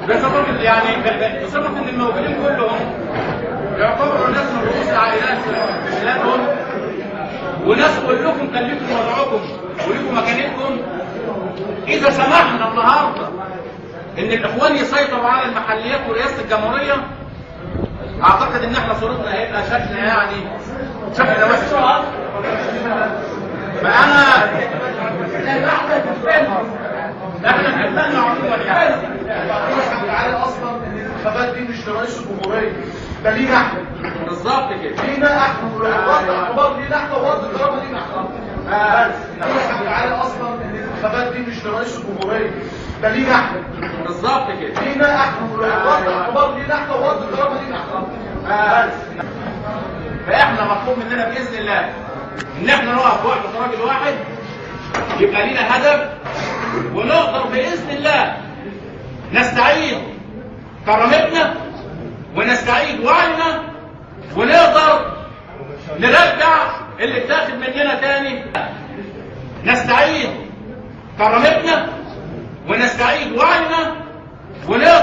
بصفة يعني بصفة ان الموجودين كلهم يعتبروا ناس من رؤوس العائلات في بلادهم، وناس كلكم كان لكم وضعكم ولكم مكانتكم. اذا سمحنا النهارده ان الاخوان يسيطروا على المحليات ورئاسه الجمهورية، اعتقد ان احنا صورتنا هيبقى شكلنا يعني شكلنا وحش. فانا احنا نتمنى عموما يعني تعالى اصلا ان الانتخابات دي مش لرئيس الجمهورية، ده لينا احنا. بالظبط كده، لينا احنا، ورد اعتبار لينا احنا، ورد كرامة لينا احنا. بس تعالى اصلا ان الانتخابات دي مش لرئيس الجمهورية، ده لينا احنا. بالظبط كده، لينا احنا، ورد اعتبار لينا احنا، ورد كرامة لينا احنا. بس فاحنا مطلوب مننا باذن الله ان احنا نقف وقفه راجل واحد، يبقى لينا هدف، ونقدر باذن الله نستعيد كرامتنا ونستعيد وعينا، ونقدر نرجع اللي اتاخد مننا تاني. نستعيد كرامتنا ونستعيد وعينا ونقدر